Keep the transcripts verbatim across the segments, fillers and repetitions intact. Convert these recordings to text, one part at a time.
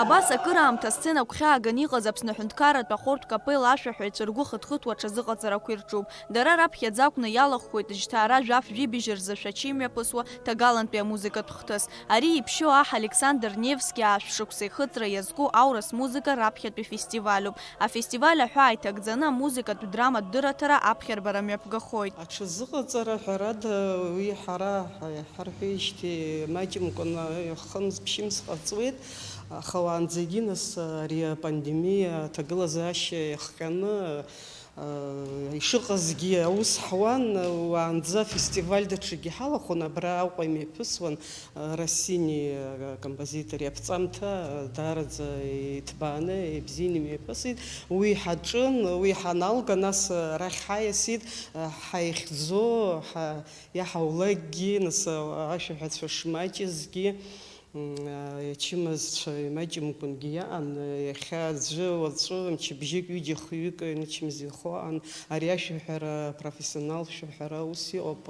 Убас акыраамҭа асцена гәхьааганы иҟаз Аԥсны аҳәынҭқарратә ахортә капелла ашәаҳәаҩцәа ргәы хыҭхыҭуа аҽазыҟаҵарақәа ирҿуп. Дара раԥхьаӡа акәны иалахәхоит жьҭаара жәаф жәибжь рзы шәачы имҩаԥысуа ҭагалантәи амузыкатә хҭыс. Ари иԥшьоу аҳ Александр Невски аашә шықәса ихыҵра иазку аурыс музыка раԥхьатәи фестивалюп. Афестиваль аҳәаа иҭагӡаны амузыкатә драматә дырраҭара аԥхьарбара мҩаԥгахоит. Аҽазыҟаҵара, ҳәарада, уи ҳара ҳарҳәеижьҭеи маҷымкәаны хымз-ԥшьымз ҟарҵуеит, аха уаанӡагьы нас ари апандемиа аҭагылазаашьа иахҟьаны, ишыҟазгьы аус ҳуан, уаанӡа афестиваль даҽакгьы ҳалахәын, абра Аҟәа имҩаԥысуан, Россини акомпозитор иаԥҵамҭа даараӡа иҭбааны, ибзианы имҩаԥысит. Уи ҳаҿын, уи ҳаналга, нас арахь ҳаиасит, ҳаихьӡо, ҳа-, иаҳаулакгьы, нас ашәаҳәацәа шмаҷызгьы, м, ачымазцәа имаҷымкәангьы иаан, иахьа аӡәы уаҵәы мчыбжьык, ҩыџьа, хҩык инычмазаҩхо аан, ари ашәаҳәара, профессионал шәаҳәара ус иҟоуп,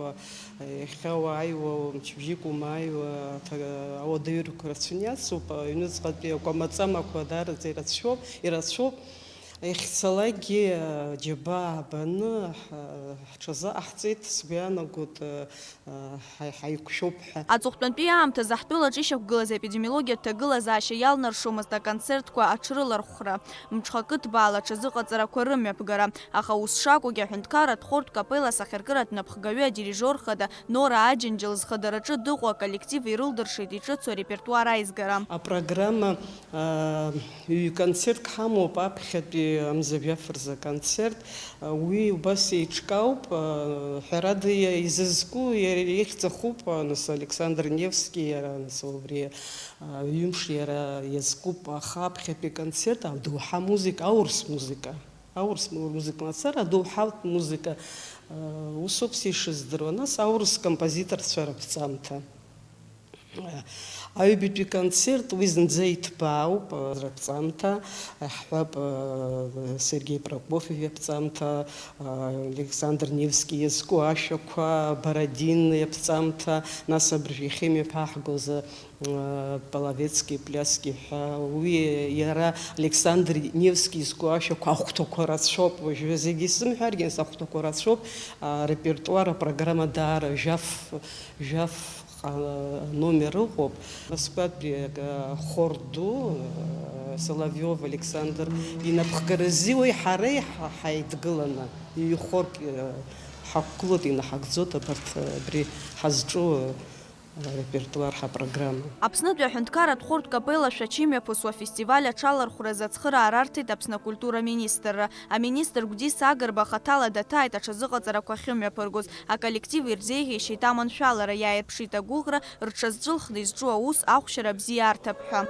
иахьа уааиуа, мчыбжьык умааиуа, аҭа-, ауадаҩрақәа рацәаны иацуп, аҩныҵҟатәи акәамаҵамақәа даараӡа ирацәоуп, ирацәоуп. Иахьцалакгьы, џьабаа баны, ҳ-, ҳҽазыҟаҳҵеит, сгәы иаанагоит, ҳа-, ҳаиқәшәоуп ҳәа. Аҵыхәтәантәи аамҭазы ҳтәылаҿы ишьақәгылаз аепидемиологиатә ҭагылазаашьа иалнаршомызт аконцертқәа аҽрылархәра, мҽхакы ҭбаала аҽазыҟаҵарақәа рымҩаԥгара, аха ус шакәугьы аҳәынҭқарратә хортә капелла асахьаркыратә напхгаҩы адирижиор хада Нора Аџьынџьал зхадараҿы дыҟоу аколлектив ирылдыршеит иҿыцу арепертуар аизгара. Апрограмма, аа, ҩ-концертк ҳамоуп, аԥхьатәи амза жәаф рзы аконцерт. Уи убас еиҿкаауп, ҳәарада, изызку иара ихьӡ ахуп, нас, Александр Невски, иара, нас, убри, ҩымш иара иазкуп, аха аԥхьатәи аконцерт адоуҳа музыка, аурыс музыка, аурыс му-, музыка мацара, адоуҳатә музыка, усоуп сишыздыруа, нас, аурыс композиторцәа раԥҵамҭа. Аҩбатәи концерт уи зынӡа иҭбаауп, раԥҵамҭа, ҳҳәап, Сергеи Прокофиев иаԥҵамҭа, Александр Невски иазку ашәақәа, Бородин иаԥҵамҭа, нас абыржәы иахьа имҩаԥааҳгоз, Половецки, Пляски ҳәа, уи иара Александр Невски изку ашәақәа ахәҭақәа рацәоуп, уажәы зегьы исымҳәаргьы, нас ахәҭақәа рацәоуп, арепертуар, апрограмма даара жәаф, жәаф ҟа-, номер ыҟоуп. Москватәи, э, хор ду, э, Соловиов Александр инапхгаразы уи ҳара иҳа-, ҳаидгыланы, ҩ-хорк, э, ҳақәгылоит, инаҳагӡоит абарҭ, э, абри ҳазҿу, э, арепертуар, ҳапрограмма. Аԥснытәи аҳәынҭқарратә хортә капелла шәачы имҩаԥысуа афестиваль аҽалархәразы ацхыраара арҭеит Аԥсны акультура министрра. Аминистр Гәдиса Агрба хаҭала даҭааит аҽазыҟаҵарақәа ахьымҩаԥыргоз. Аколлектив ирзеиӷьеишьеит аманшәалара, иааирԥшит агәыӷра, рҽазҿылхны изҿу аус ахәшьара бзиа арҭап ҳәа.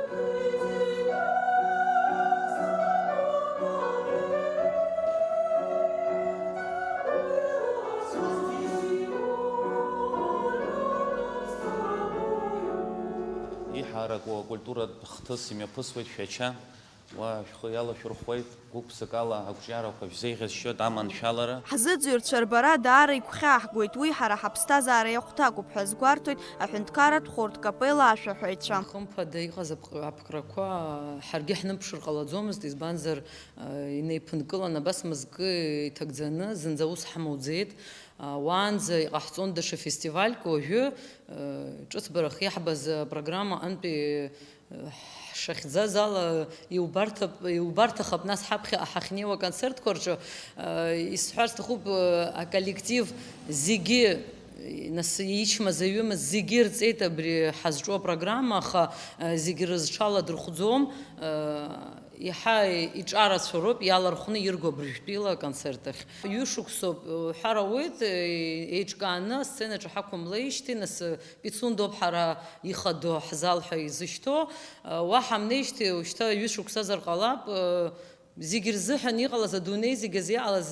Иҳараку акультуратә хҭыс имҩаԥысуеит Шәача. Уа шәхы иалашәырхәуеит, гәык-ԥсыкала ақәҿиарақәа шәзеиӷьасшьоит аманшәалара. Ҳзыӡырҩцәа рбара даара игәхьааҳгоит, уи ҳара ҳаԥсҭазаара иахәҭакуп ҳәа азгәарҭоит аҳәынҭқарратә хортә капелла ашәаҳәаҩцәа. Хымԥада иҟаз апк-, апкрақәа ҳаргьы ҳнымԥшыр ҟалаӡомызт, избанзар, инеиԥынкылан абас мызкы иҭагӡаны зынӡа аус ҳамоуӡеит. Уаанӡа иҟаҳҵон даҽа фестивальк, уажәы, ҿыцбарах иаҳбаз апрограмма аҟынтәи ҳшахьӡаз ала иубарҭап, иубарҭахап, нас ҳаԥхьаҟа ҳахьнеиуа аконцертқәа рҿы, э, исҳәар сҭахуп, э, аколлектив зегьы, нас ичмазаҩымыз зегьы ирҵеит абри ҳазҿу апрограмма, аха, э, зегьы рызҽаладырхәӡом, э, иаҳа иҿарацәароуп иалархәны ирго абыржәтәила аконцерт ахь. Ҩышықәсоуп, э, ҳәар ауеит, э, еиҿкааны асценаҿы ҳақәымлеижьҭеи, нас, э, Пицундоуп ҳара ихадоу ҳзал ҳәа изышьҭоу. Уа ҳамнеижьҭеи уажәшьҭа ҩышықәсазар ҟалап, Зегь рзыҳәан иҟалаз, адунеи зегь азы иҟалаз,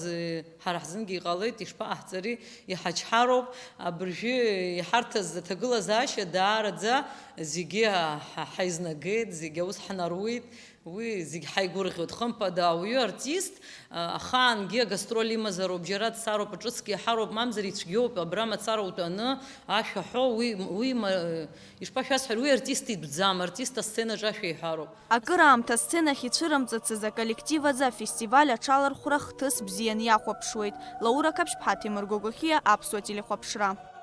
ҳара ҳзынгьы иҟалеит, ишԥаҟаҳҵари, иҳачҳароуп, абыржәы иҳарҭаз аҭагылазаашьа даараӡа зегьы ҳа-, ҳаизнагеит, зегьы аус ҳнаруит, уи зегь ҳаигәырӷьоит. Хымԥада, ауаҩы артист, а, ахаангьы агастроль имазароуп, џьара дцароуп, ҿыцгьы иаҳароуп, мамзар ицәгьоуп, абра мацара утәаны ашәа ҳәо, уи, уи ма-, ишԥашәасҳәари, уи артист итәӡам, артист асценаҿы ашәа иҳәароуп. Акыраамҭа асценахь ицәырымҵыцыз аколлектив азы афестиваль аҽалархәра хҭыс бзиан иахәаԥшуеит. Лаура Қаԥшьԥҳа, Ҭемыр Гогохиа, Аԥсуа телехәаԥшра.